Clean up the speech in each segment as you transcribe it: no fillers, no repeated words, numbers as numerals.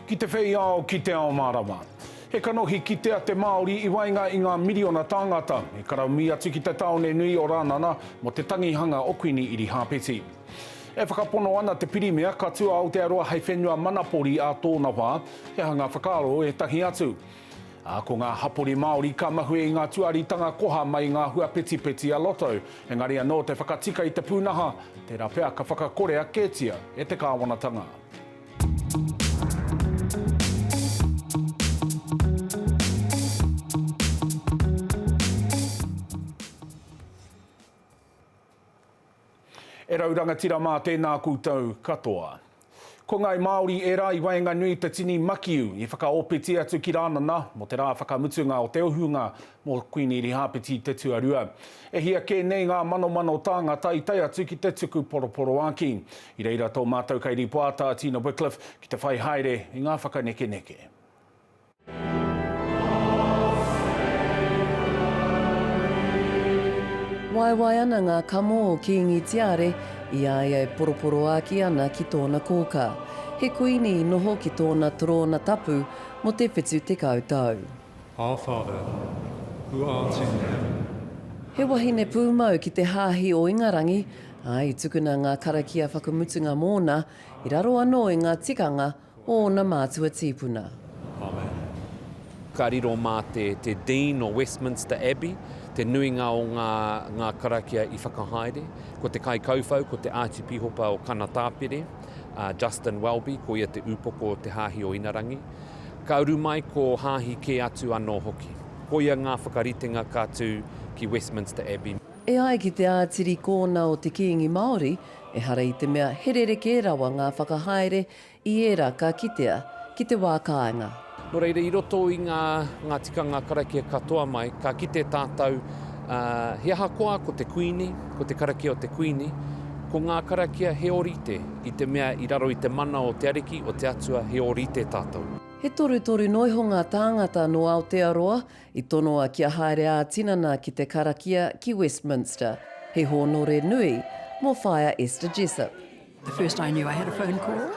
Ki te whei ao, ki te ao mārama. He kanohi kitea te Māori i waenga i ngā miriona tāngata i karamui atu ki te tāone nui o Rānana mō te tangihanga o Kuini Irihāpeti. E whakapono ana te Pirimia ka tū a Aotearoa hei whenua manapori ā tōna wā, he aha ngā whakaaro o ētahi atu? Ā, ko ngā hapori Māori ka mahue i ngā tuaritanga koha mai i ngā hua petipeti a Lotto, engari anō te whakatika i te pūnaha, tērā pea ka whakakorea kētia e te kāwanatanga. E rau rangatira mā tēnā koutou katoa. Ko Ngāi Māori ērā i waenganui i te tini makiu i whakaopeti atu ki Rānana mō te rā whakamutunga o te ohunga mō Kuini Irihāpeti te Tuarua. E hia kē nei ngā manomano tāngata i tae atu ki te tuku poroporoākī. I reira tō mātou kairīpoata a Tina Wickliffe ki te whai haere i ngā whakanekeneke. Waewae ana ngā kamo o Kīngi Tiare i a ia e poroporoāki ana ki tōna kōkā. He kuini i noho ki tōna torōna tapu mō te 70 tau. Our Father, who art in heaven. He wahine pūmau ki te Hāhi o Ingarangi, ā, i tukuna ngā karakia whakamutunga mōna, i raro anō i ngā tikanga o ōna mātua tīpuna. Amen. Ka riro mā te, te Dean o Westminster Abbey te nuinga o ngā, ngā karakia i whakahaere. Ko te kaikauwhau, ko te Ātipihopa o Kanatāpere, a Justin Welby, ko ia te ūpoko o te Hāhi o Inarangi. Ka uru mai ko hāhi kē atu anō hoki. Koia ngā whakaritenga ka tū ki Westminster Abbey. E ai ki te ātirikōna o te Kīngi Māori, ehara i te mea he rerekē rawa ngā whakahaere i ērā ka kitea ki te wā kāinga. Nō reira, i roto i ngā, ngā tikanga karakia katoa mai, ka kite tātou, ā, he ahakoa ko te Kuini, ko te karakia o te Kuini, ko ngā karakia he ōrite, i te mea i raro i te mana o te Ariki, o te Atua, he ōrite tātou. He torutoru noa iho ngā tāngata nō Aotearoa i tonoa kia haere ā-tinana ki te karakia ki Westminster, he hōnore nui mō Whaea Esther Jessop. The first I knew I had a phone call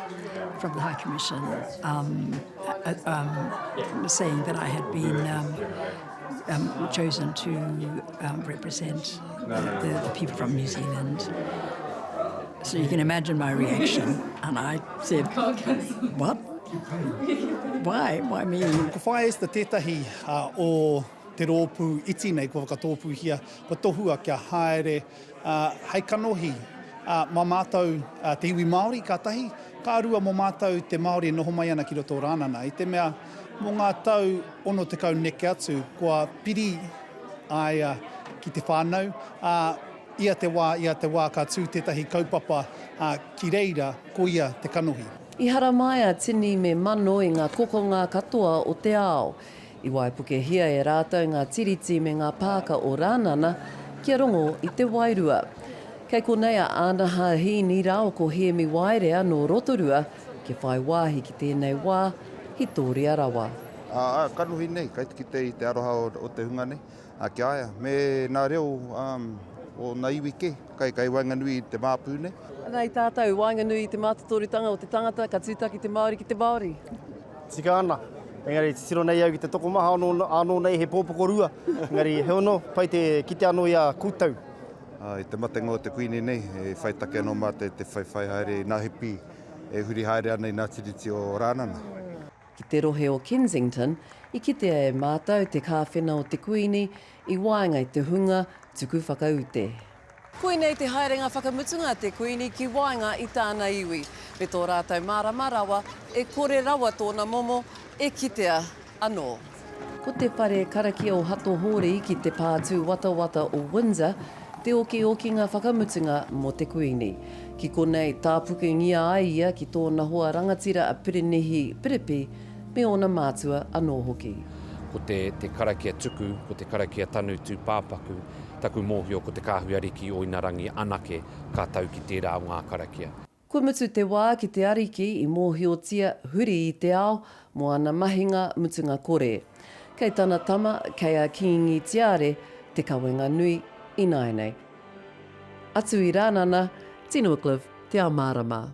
from the High Commission um, uh, um, saying that I had been um, um, chosen to um, represent the, the, the people from New Zealand. So you can imagine my reaction. And I said, what? Why? Why me? Ko Whaea Esther tētahi uh, o te rōpū iti nei kua whakatōpūhia, kua tohua kia haere Ā, hei kanohi, ā, mā mātou, ā, te iwi Māori, ka tahi, ka rua mō mātou te Māori e noho mai ana ki roto o Rānana, i te mea mō ngā tau 60 neke atu kua piri a ia ki te whānau, ā, ia te wā, ia te wā ka tū tētahi kaupapa, ā, ki reira, ko ia te kanohi. I haramai a Tini me Mano i ngā kokonga katoa o te ao. I waipukehia e rātou ngā tiriti me ngā pāka o Rānana kia rongo i te wairua. Kei konei a Ānaha Hīni rāua ko Hēmi Waerea nō Rotorua kia whai wāhi ki tēnei wā hitōria rawa. Ā, kanohi nei, kai te kite i te aroha o te hunga nei. A ki a ia, me na reo o na iwi ke, kai, kai waenganui i te māpū nei. Ana i tātou, waenganui i te mātotorutanga o te tangata, ka tūtaki te Māori ki te Māori. Tika ana. Engari titiro nei au ki te tokomaha anō, anō nei he pōpokorua. Engari he ono, pai te kite anō i a koutou. I te matenga o te Kuini nei, e whai take anō mātou te whaiwhai haere i nā hipi e huri haere ana i nā tiriti o Rānana. Ki te rohe o Kensington, i kitea e mātou te kāwhena o te Kuini i waenga i te hunga tuku whakaute. Koinei te haerenga whakamutunga a te Kuini ki waenga i tāna iwi, me tō rātou mārama rawa e kore rawa tōna momo e kitea anō. Ko te whare karakia o Hato Hōri ki te pā tūwatawata o Windsor te okiokinga whakamutunga mō te Kuini. Ki konei tāpukengia ai ia ki tōna hoa rangatira a Pirinihi Piripi me ōna mātua anō hoki. Ko te te karakia tuku, ko te karakia tanu tūpāpaku, taku mōhio ko te Kāhui Ariki o Inarangi anake ka tau ki tērā o ngā karakia. Kua mutu te wā ki te Ariki i mōhiotia huri i te ao mō ana mahinga mutunga kore. Kei tana tama, kei a Kīngi Tiare te kawenga nui ināianei. Atu i Rānana, Tina Wickliffe, Te Ao Mārama.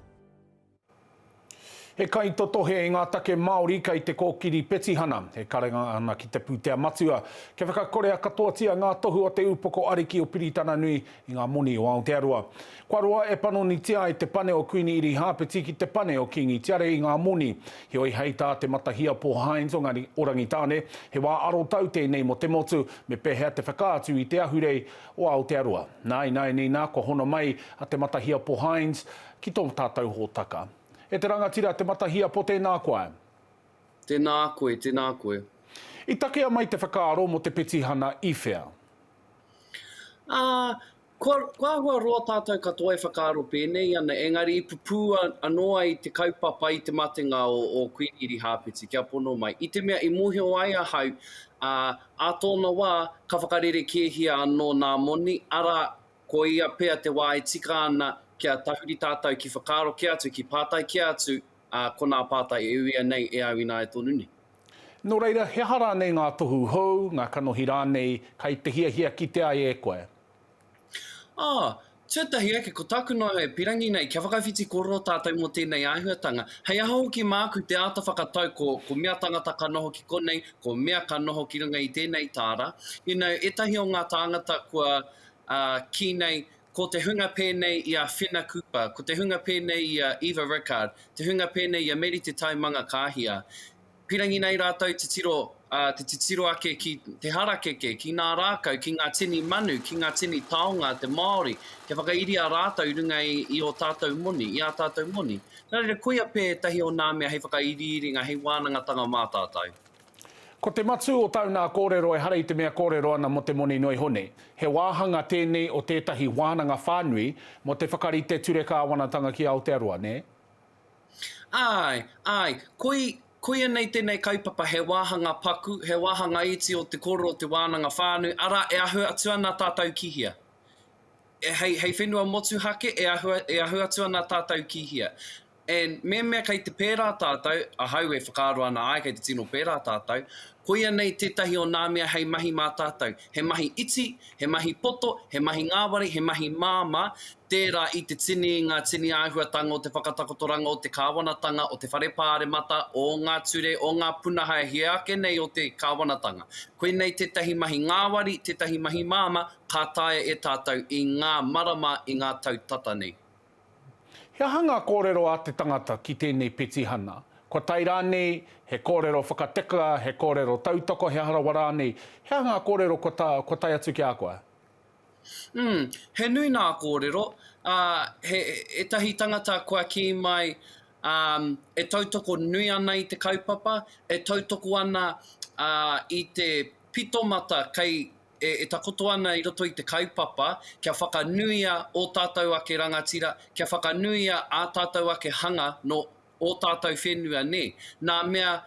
He kaitotohe i ngā take Māori kei te kōkiri petihana, e karanga ana ki te pūtea matua kia whakakorea katoatia ngā tohu o te Ūpoko Ariki o Piritananui i ngā moni o Aotearoa. Kua roa e panonitia ai te pane o Kuini Irihāpeti ki te pane o Kīngi Tiare i ngā moni. Heoi hei tā Te Matahiapo Hines o Rangitāne, he wā arotau tēnei mō te motu me pēhea te whakaatu i te ahurei o Aotearoa. Nā, ināianei nā, kua hono mai a Te Matahiapo Hines ki tō tātou hōtaka. E te rangatira, Te Matahiapo, tēnā koe. Tēnā koe, tēnā koe. I takea mai te whakaaro mō te petihana i whea? Ā, kua, kua āhua roa tātou katoa e whakaaro pēnei ana, engari i pupū anō ai te kaupapa i te matenga o, o Kuini Irihāpeti, kia pono mai. I te mea i mōhio ai ahau, ā, ā tōna wā, ka whakarerekēhia anō nā moni, arā, Koia pea te wā e tika ana kia tahuri tātou ki whakaaro kē atu, ki pātai kē atu, ā, ko nā pātai e uia nei e au ināia tonu nei. Nō reira, he aha rānei ngā tohu hou, ngā kanohi rānei, kai te hiahia kitea ai e koe? Ā, tuatahi ake, ko tāku noa e pirangi nei, kia whakawhiti kōrero tātou mō tēnei āhuatanga. Hei aha hoki māku te āta whakatau ko, ko mea tangata ka noho ki konei, ko mea ka noho ki runga i tēnei tāra. You know, ētahi o ngā tāngata kua, ā, kī nei, ko te hunga pēnei i a Whina Cooper, ko te hunga pēnei i a Eva Rickard, te hunga pēnei i a Meri Te Tai Mangakāhia, pirangi nei rātou te tiro, ā, te titiro ake ki te harakeke, ki ngā rākau, ki ngā tini manu, ki ngā tini taonga a te Māori, kia whakairia rātou i runga i, i ō tātou moni, i ā tātou moni. Nā reira, koia pea ētahi o nā mea hei whakairiiringa, hei wānangatanga mā tātou. Ko te matū o tāu nā kōrero ehara i te mea kōrero ana mō te moni noa iho nei. He wāhanga tēnei o tētahi wānanga whānui mō te whakarite ture kāwanatanga ki Aotearoa, nē? Āe, āe. Koi, koia nei tēnei kaupapa he wāhanga paku, he wāhanga iti o te kōrero o te wānanga whānui, arā, e ahu atu ana tātou ki hea? Hei, hei whenua motuhake e ahu, e ahu atu ana tātou ki hea? And mehemea kei te pērā tātou, ahau e whakaaro ana āe kei te tino pērā tātou, koia nei tētahi o nā mea hei mahi mā tātou. He mahi iti, he mahi poto, he mahi ngāwari, he mahi māmā, tērā i te tini, ngā tini āhuatanga o te whakatakotoranga o te kāwanatanga, o te whare pāremata, o ngā ture, o ngā punaha e hia ake nei o te kāwanatanga. Koinei tētahi mahi ngāwari, tētahi mahi māmā, ka taea e tātou i ngā marama, i ngā tau tata nei. He aha ngā kōrero a te tangata ki tēnei petihana? Kua tae rānei he kōrero whakateka, he kōrero tautoko, he aha rawa rānei? He aha ngā kōrero kua ta, kua tae atu ki a koe? Mm, he nui nā kōrero. Ā, he, ētahi tangata kua kī mai, ā, e tautoko nui ana i te kaupapa, e tautoko ana, ā, i te pitomata kei e takoto ana i roto i te kaupapa kia whakanuia ō tātou ake rangatira, kia whakanuia ā tātou ake hanga nō ō tātou whenua nē. Nā mea,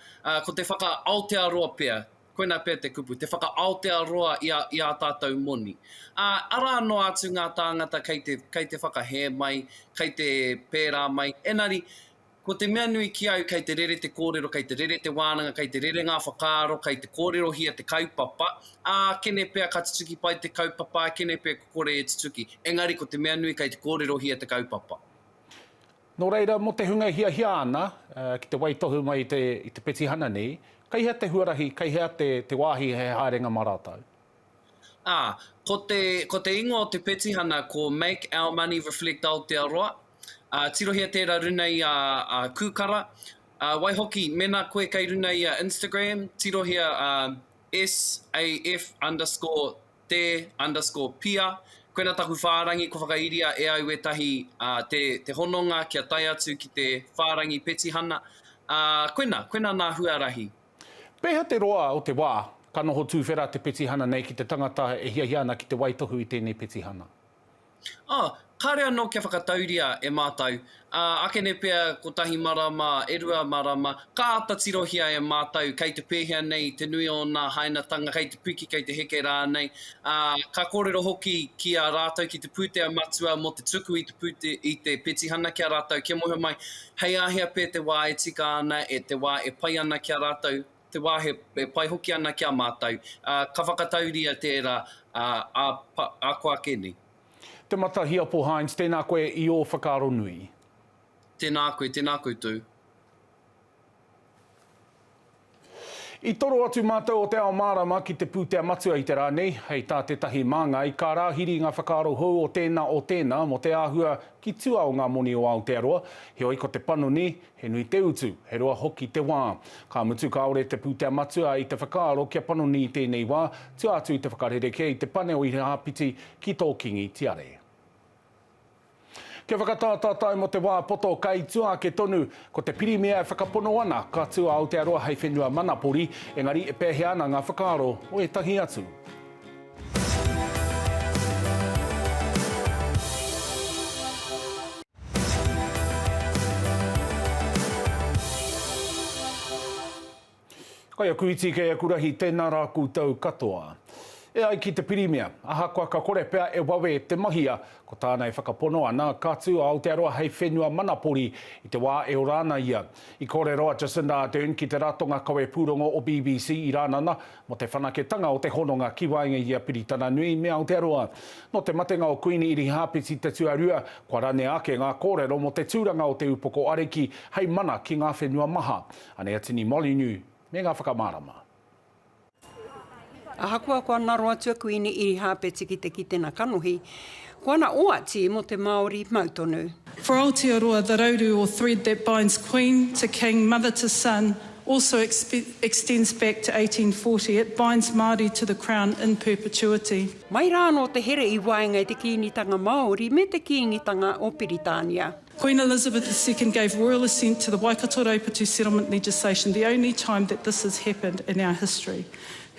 ko te whaka-Aotearoa pea, koinā pea te kupu, te whaka-Aotearoa i a, i ā tātou moni. Ā, arā noa atu ngā tāngata kei te, kei te whakahē mai, kei te pērā mai, engari, Ko te mea nui ki au, kei te rere te kōrero, kei te rere te wānanga, kei te rere ngā whakaaro, kei te kōrerohia te kaupapa, ā, kene pea ka tutuki pai te kaupapa, kene pea ko kore e tutuki. Engari ko te mea nui kei te kōrerohia te kaupapa. Nō reira, mō te hunga e hiahia ana ki te waitohu mai i te, i te petihana nei, kei hea te huarahi, kei hea te, te wāhi hei haerenga mā rātou? Ā, ko te, ko te ingoa o te petihana ko Make Our Money Reflect Aotearoa. Ā, tirohia tērā runa i a, a Kūkara. Ā, waihoki, mēnā koe kei runa i a Instagram, tirohia a SAF underscore te underscore pia. Koina taku whārangi kua whakairia e au ētahi, ā, te, te hononga kia tae atu ki te whārangi petihana. Ā, koina, koina nā huarahi. Pēhea te roa o te wā ka noho tūwhera te petihana nei ki te tangata e hiahia ana ki te waitohu i tēnei petihana? Oh, kāre anō kia whakatauria e mātou. Ā, akene pea kotahi marama, e rua marama, ka āta tirohia e mātou kei te pēhea nei te nui o nā hainatanga, kei te piki, kei te heke rānei. Ā, ka kōrero hoki ki a rātou, ki te pūtea matua mō te tuku i te pūte, i te petihana ki a rātou, kia mōhio mai, hei āhea pea te wā e tika ana, e te wā e pai ana ki a rātou, te wā he, e pai hoki ana ki a mātou, ā, ka whakatauria tērā, ā, ā, ā ko ake nei. Te Matahiapo Hines, tēnā koe i ō whakaaro nui. Tēnā koe, tēnā koutou. I toro atu mātou o Te Ao Mārama ki te pūtea matua i te rā nei, hei tā tētahi māngai, ka rāhiri ngā whakaaro hou o tēnā o tēnā mō te āhua ki tua o ngā moni o Aotearoa, heoi ko te panoni, he nui te utu, he roa hoki te wā. Ka mutu kāore te pūtea matua i te whakaaro kia panoni i tēnei wā, tua atu i te whakarerekē i te pane o Irihāpiti ki tō Kingi Tiare. Kia whakatātātai mō te wā poto kai tua ake tonu, ko te Pirimia e whakapono ana ka tū a Aotearoa hei whenua manapori, engari e pēhea ana ngā whakaaro o ētahi atu. Kai aku iti, kei aku rahi, tēnā rā koutou katoa. E ai ki te Pirimia, ahakoa ka kore pea e wawe te mahia, ko tāna e whakapono ana, ka tū a Aotearoa hei whenua manapori i te wā e ora ana ia. I kōrero a Jacinda Ardern ki te ratonga kawe pūrongo o BBC i Rānana mō te whanaketanga o te hononga ki waenga i a Piritana Nui me Aotearoa. Nō te matenga o Kuini Irihāpeti te Tuarua, kua ranea ake ngā kōrero mō te tūranga o te Upoko Ariki hei mana ki ngā whenua maha. Anei a Tini Molyneux me ngā whakamārama. Ahakoa kua ngaro atu a Kuini Irihāpeti ki te kitena kanohi, ko ana oati mō te Māori mau tonu. For Aotearoa, the rauru or thread that binds queen to king, mother to son, also extends back to 1840. It binds Māori to the crown in perpetuity. Mai rā anō te here i waenga i te Kīngitanga Māori me te Kīngitanga o Piritānia. Queen Elizabeth II gave royal assent to the Waikato Raupatu settlement legislation, the only time that this has happened in our history.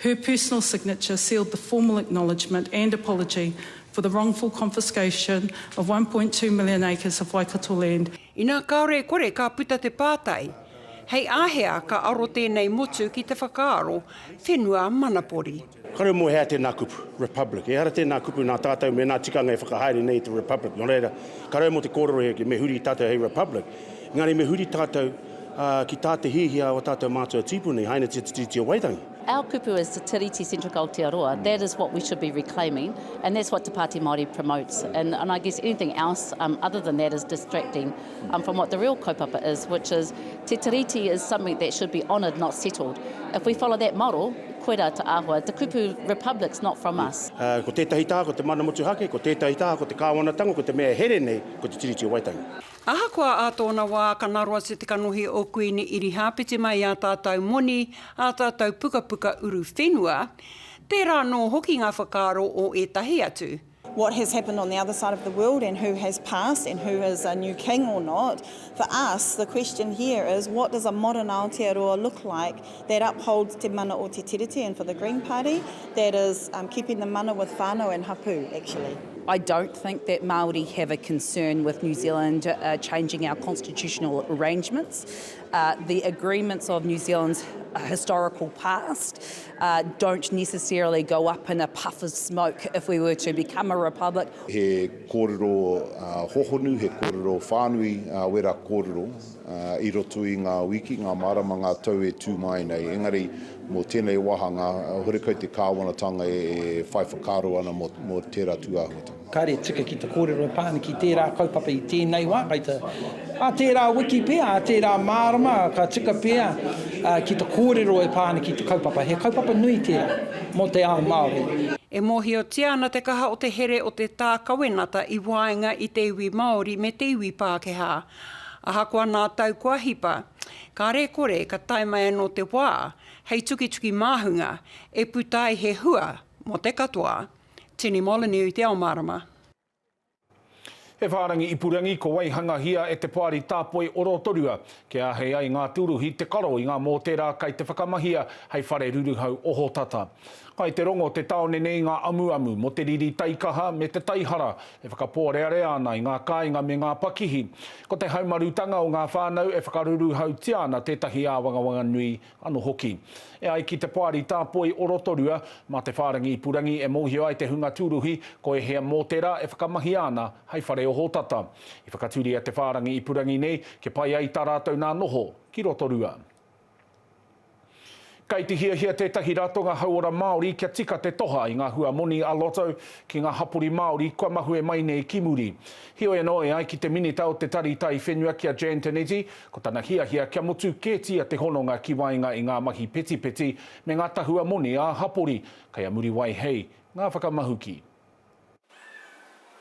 Her personal signature sealed the formal acknowledgement and apology for the wrongful confiscation of 1.2 million acres of Waikato land. Inā kāore e kore ka puta te pātai, hei āhea ka aro tēnei motu ki te whakaaro whenua manapori? Kare mō hea tēnā kupu, republic. Ehara tēnā kupu nā tātou me nā tikanga e whakahaere nei i te republic. Nō reira, kare mō te kōrero he, me huri tātou hei republic. Engari me huri tātou ki tā te hiahia o ā tātou mātua tīpuna i hainatia te Tiriti o Waitangi. Our kupu is Te Tiriti Centric Aotearoa, that is what we should be reclaiming and that's what Te Pāti Māori promotes and and I guess anything else other than that is distracting from what the real kaupapa is which is Te Tiriti is something that should be honoured not settled. If we follow that model, koira te āhua, te kupu republic's not from us. Ko tētahi taha ko te mana motuhake, ko tētahi taha ko te kāwanatanga, ko te mea e here nei ko te Tiriti o Waitangi. Ahakoa ā tōna wā ka ngaro atu te kanohi o Kuini Irihāpeti mai i ā tātou moni, ā tātou pukapuka uruwhenua, tērā anō hoki ngā whakaaro o ētahi atu. What has happened on the other side of the world and who has passed and who is a new king or not, for us the question here is what does a modern Aotearoa look like that upholds te mana o te Tiriti and for the Green Party that is keeping the mana with whānau and hapū actually. I don't think that Māori have a concern with New Zealand changing our constitutional arrangements. The agreements of New Zealand's historical past don't necessarily go up in a puff of smoke if we were to become a republic. He kōrero hohonu, he kōrero whānui wera kōrero i roto i ngā wiki, ngā marama, ngā tau e tū mai nei. Engari, mō tēnei wāhanga, horekau te kāwanatanga e whai whakaaro ana mō tērā tūāhuatanga. Kāre tika ki te kōrero e pā ana ki tērā kaupapa i tēnei wā, kai te, ā tērā wiki pea, ā tērā marama, ka tika pea ki te kōrero e pā ana ki te kaupapa. He kaupapa nui tērā mō te ao Māori. E mōhiotia ana te kaha o te here o te tā kawenata i waenga i te iwi Māori me te iwi Pākehā. Ahakoa nā tau kua hipa, kāre kore ka tae mai anō te wā hei tukituki māhunga e puta ai he hua mō te katoa. Tini Molyneux, Te Ao Mārama. He whārangi ipurangi ko waihangahia e te Poari Tāpoi o Rotorua kia āhei ai ngā tūruhi te karo i ngā mōtera kai te whakamahia hei whare ruruhau ohotata. Kai te rongo te tāone nei i ngā amuamu mō te riri taikaha me te taihara e whakapōrearea ana i ngā kāinga me ngā pakihi. Ko te haumarutanga o ngā whānau e whakaruruhautia ana tētahi āwangawanga nui anō hoki. E ai ki te Poari Tāpoi o Rotorua, mā te whārangi ipurangi e mōhio ai te hunga tūruhi ko ēhea mōtera e whakamahia ana hei whare ohotata. I whakatūria te whārangi ipurangi nei kia pai ai tā rātou nā noho ki Rotorua. Kei te hiahia tētahi ratonga hauora Māori kia tika te toha i ngā hua moni a Lotto ki ngā hapori Māori kua mahue mai nei ki muri. Heoi anō, e ai ki te Minita o te Tari Taiwhenua ki a Jan Tinetti, ko tana hiahia kia motu kētia te hononga ki waenga i ngā mahi petipeti me ngā tahua moni ā-hapori. Kei a Muriwai Hei ngā whakamahuki.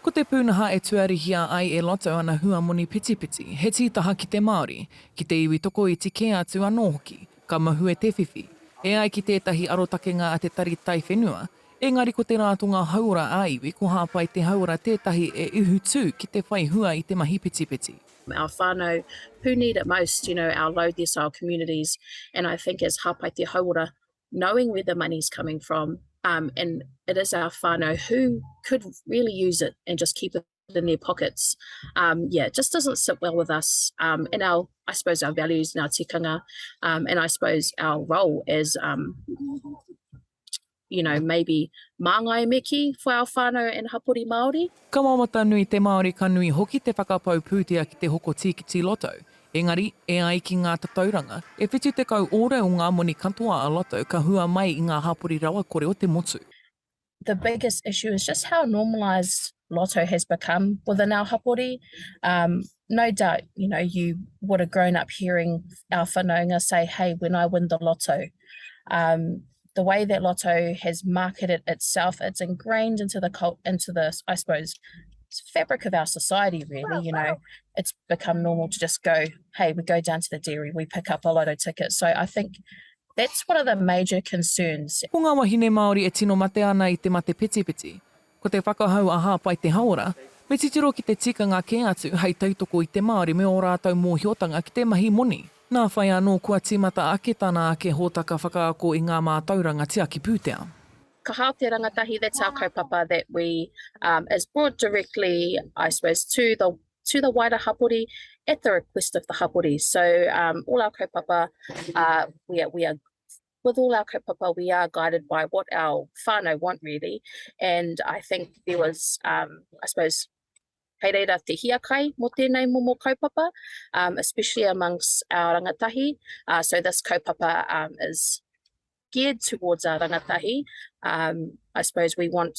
Ko te pūnaha e tuarihia ai e Lotto ana huamoni pitipiti, he tītaha ki te Māori, ki te iwi tokoiti kē atu anō hoki, ka mahue te whiwhi. E ai ki tētahi arotakenga a te Tari Taiwhenua, engari ko te rātonga hauora ā-iwi ko Hāpai Te Hauora tētahi e ihu tū ki te whai hua i te mahi pitipiti. Our whānau who need it most, you know, our low decile communities, and I think as Hāpai Te Hauora, knowing where the money's coming from, um, and it is our whānau who could really use it and just keep it in their pockets. Um, yeah, it just doesn't sit well with us um, and our, I suppose, our values and our tikanga, um, and I suppose our role as, um, you know, maybe māngai me kī for our whānau and hapori Māori. Ka wawata nui te Māori ka nui hoki te whakapau pūtea ki te hoko tīkiti lotto. Engari, e ai ki ngā tatauranga, e 70 ōrau o ngā moni katoa a Lotto ka hua mai i ngā hapori rawakore o te motu. The biggest issue is just how normalised Lotto has become within our hapori. Um, no doubt, you know, you would have grown up hearing our whanaunga say, hey, when I win the lotto. Um, the way that Lotto has marketed itself, it's ingrained into the cult, into the, I suppose, fabric of our society, really. You know, it's become normal to just go, hey, we go down to the dairy, we pick up a lotto ticket. So I think that's one of the major concerns. Ko ngā wahine Māori e tino mate ana i te mate petipeti, Ko te whakahau a Hāpai Te Haora, me titiro ki te tikanga kē atu hei tautoko i te Māori me ō rātou mōhiotanga ki te mahi moni. Nā whai anō kua tīmata ake tana ake hōtaka whakaako i ngā mātauranga tiaki pūtea. Ka hao te rangatahi, that's our kaupapa that we um is brought directly I suppose to the to the wider hapori at the request of the hapori. So um all our kaupapa uh we are we are with all our kaupapa, we are guided by what our whānau want really, and I think there was, um, I suppose, kei reira te hiakai mō tēnei momo kaupapa, um, especially amongst our rangatahi. Uh, so this kaupapa um, is geared towards our rangatahi. Um, I suppose we want,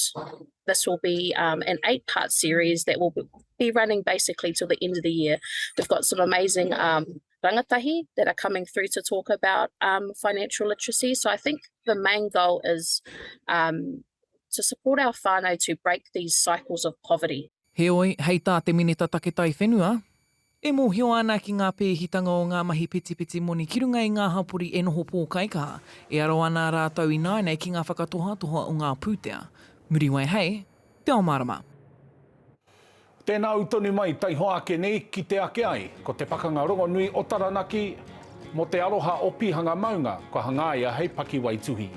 this will be um, an eight-part series that will be running basically till the end of the year. We've got some amazing um, rangatahi that are coming through to talk about um, financial literacy. So I think the main goal is um, to support our whānau to break these cycles of poverty. Heoi, hei tā te Minita Take Taiwhenua, e mōhio ana ki ngā pēhitanga o ngā mahi pitipiti moni ki runga i ngā hapori e noho pōkaikaha, e aro ana rātou ināianei ki ngā whakatohatoha o ngā pūtea. Muriwai hei, Te Ao Mārama. Tēnā ū tonu mai taihoa ake nei kite ake ai ko te pakanga rongonui o Taranaki mō te aroha o Pihanga maunga kua hangaia hei pakiwaituhi.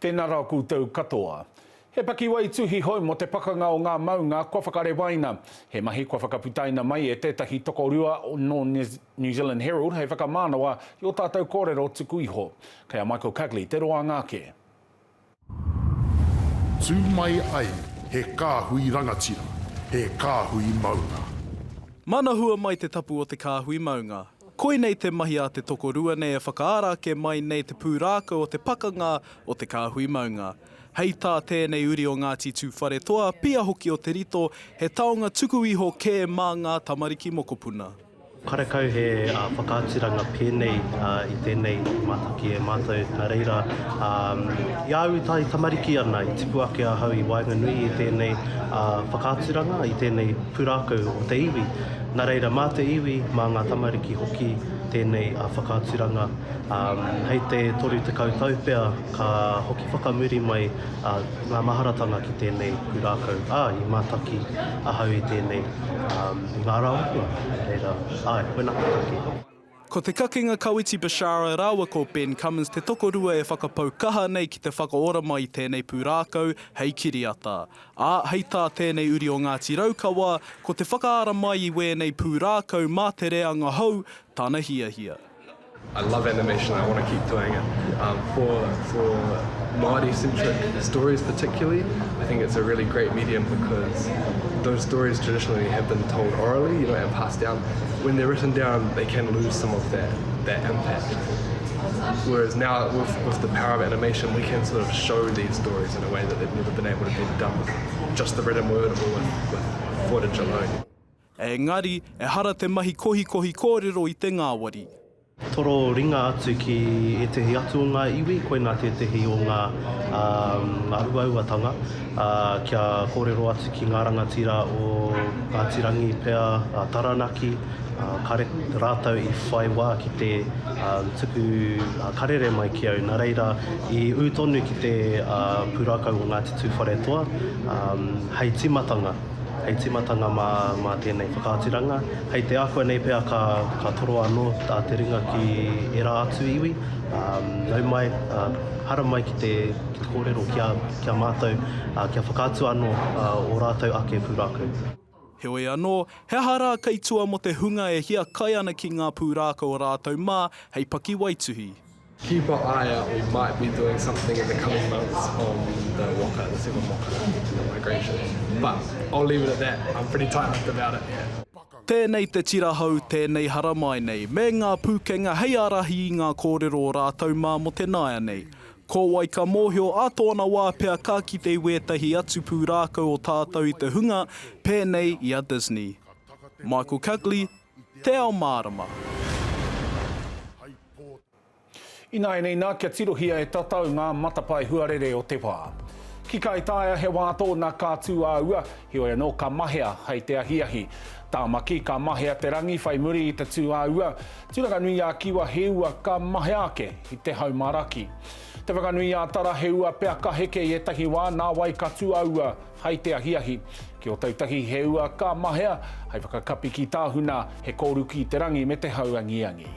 Tēnā rā koutou katoa. He pakiwaituhi hou mō te pakanga o ngā maunga kua whakarewaina. He mahi kua whakaputaina mai e tētahi tokorua nō New Zealand Herald hei whakamānawa i ō tātou kōrero tuku iho. Kei a Michael Cugley te roanga ake. Tū mai ai he kāhui rangatira, he kāhui maunga. Manahua mai te tapu o te kāhui maunga. Koinei te mahi a te tokorua nei e whakaara ake mai nei te pūrākau o te pakanga o te kāhui maunga. Hei tā tēnei uri o Ngāti Tūwharetoa, pia hoki o Te Rito, he taonga tuku iho kē mā ngā tamariki mokopuna. Karekau he whakaaturanga pēnei i tēnei mātaki e mātou, nā reira, i a au i tae tamariki ana, i tipu ake ahau i waenganui i tēnei whakaaturanga, i tēnei pūrākau o te iwi. Nā reira, mā te iwi, mā ngā tamariki hoki tēnei whakaaturanga. Hei te 30 tau pea ka hoki whakamuri mai ngā maharatanga ki tēnei pūrākau, ā, i mātaki ahau i tēnei i ngā rā o mua. Nā reira, āe, koinā te take. Ko Te Kakenga Kawiti Bashara rāua ko Ben Cummins te tokorua e whakapau kaha nei ki te whakaora mai i tēnei pūrākau hei kiriata. Ā, hei tā tēnei uri o Ngāti Raukawa, ko te whakaara mai i wēnei pūrākau mā te reanga hou tana hiahia. I love animation, I want to keep doing it. Um, for for Māori-centric stories particularly, I think it's a really great medium because those stories traditionally have been told orally, you know, and passed down. When they're written down, they can lose some of that, that impact. Whereas now, with, with the power of animation, we can sort of show these stories in a way that they've never been able to be done with just the written word or with, with footage alone. Engari, ehara te mahi kohikohi kōrero i te ngāwari. Toro ringa atu ki ētehi atu o ngā iwi, koinā tētehi o ngā, ngā uauatanga, kia kōrero atu ki ngā rangatira o Ngāti Rangi pea, a Taranaki, kare rātou i whai wā ki te tuku karere mai ki au, nā reira i ū tonu ki te pūrākau o Ngāti Tūwharetoa hei tīmatanga. Hei tīmatanga mā, mā tēnei whakaaturanga. Hei te ākuanei pea ka, ka toro anō a te ringa ki ērā atu iwi, ā, nau mai, ā, haramai ki te, ki te kōrero ki a, ki a mātou, ā, kia whakaatu anō, ā, ō rātou ake pūrākau. Heoi anō, he aha rā kei tua mō te hunga e hiakai ana ki ngā pūrākau o rātou mā hei pakiwaituhi? Keep an eye out, we might be doing something in the coming months on the waka, the seven waka, the migration. But I'll leave it at that, I'm pretty tight-lipped about it, yeah. Tēnei te tira hou, tēnei haramai nei, me ngā pūkenga hei ārahi i ngā kōrero o rātou mā mō te nāianei. Ko wai ka mōhio ā tōna wā pea ka kite i wētahi atu pūrākau o tātou i te hunga pēnei i a Disney. Michael Cugley, Te Ao Mārama. Ināianei nā, kia tirohia e tatau ngā matapae huarere o te wā. Ki Kaitaia he wā tōna ka tū a ua, heoi anō ka mahea hei te ahiahi. Tāmaki ka mahea te rangi whai muri i te tū a ua, Tūranganui-ā-Kiwa he ua ka mahea ake i te hau maraki. Te Whanganui-ā-Tara he ua pea ka heke i ētahi wā, nāwai ka tū a ua hei te ahiahi. Ki Ōtautahi he ua ka mahea hei whakakapi ki Tāhuna, he kōruki te rangi me te hau angiangi.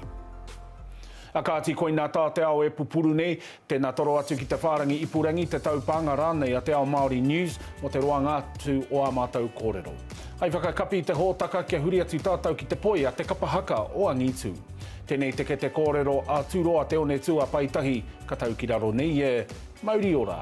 A kāti koinā tā te ao e pupuru nei, tēnā toro atu ki te whārangi ipurangi, te taupānga rānei a Te Ao Māori News mō te roanga atu o ā mātou kōrero. Hai whakakapi i te hōtaka kia huri atu tātou ki te poi a te kapa haka o Angitū. Tēnei te kete kōrero a Tūroa Te Onetū a Paetahi ka tau ki raro nei e, mauri ora!